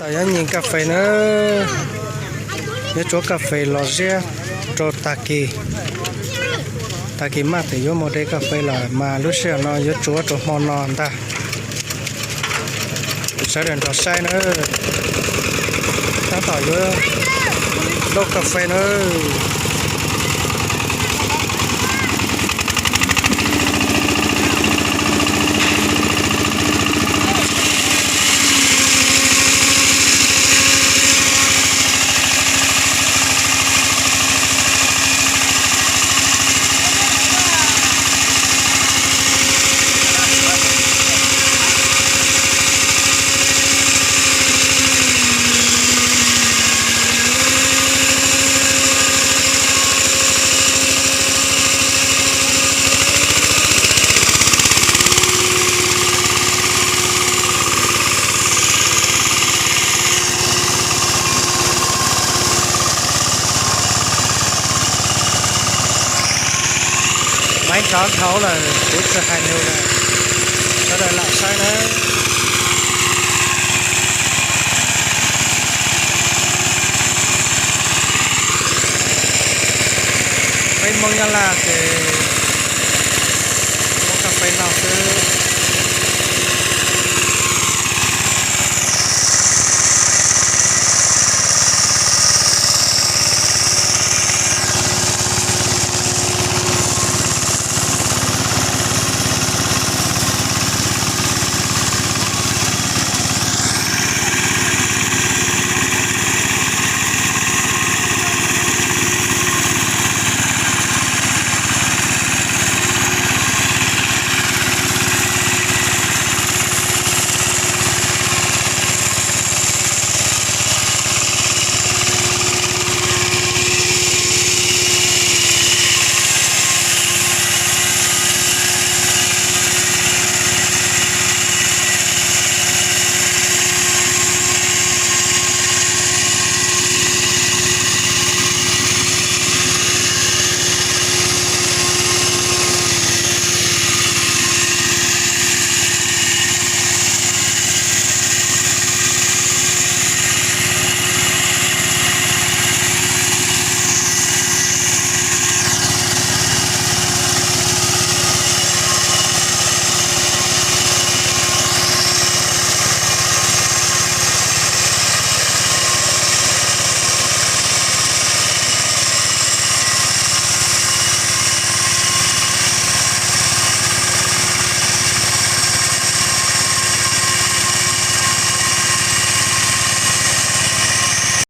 Tam yuav nyeem kas fes na, yuav tsuav kas fes los ziab rau tag kis. Tag kis maj tes yuav mus de kas fes lawm mas lub sij hawm no yuav tsuav rau hmo no ntag. Sawv daws nrog saib na, tab tom yuav lauj kas fes na. Maiv nrov dhau lawm, kuv tsis hais nws lawm, sawv daws lam saib nawb. Peb Hmoob Nyab Laj ces muab kas fes noj xwb.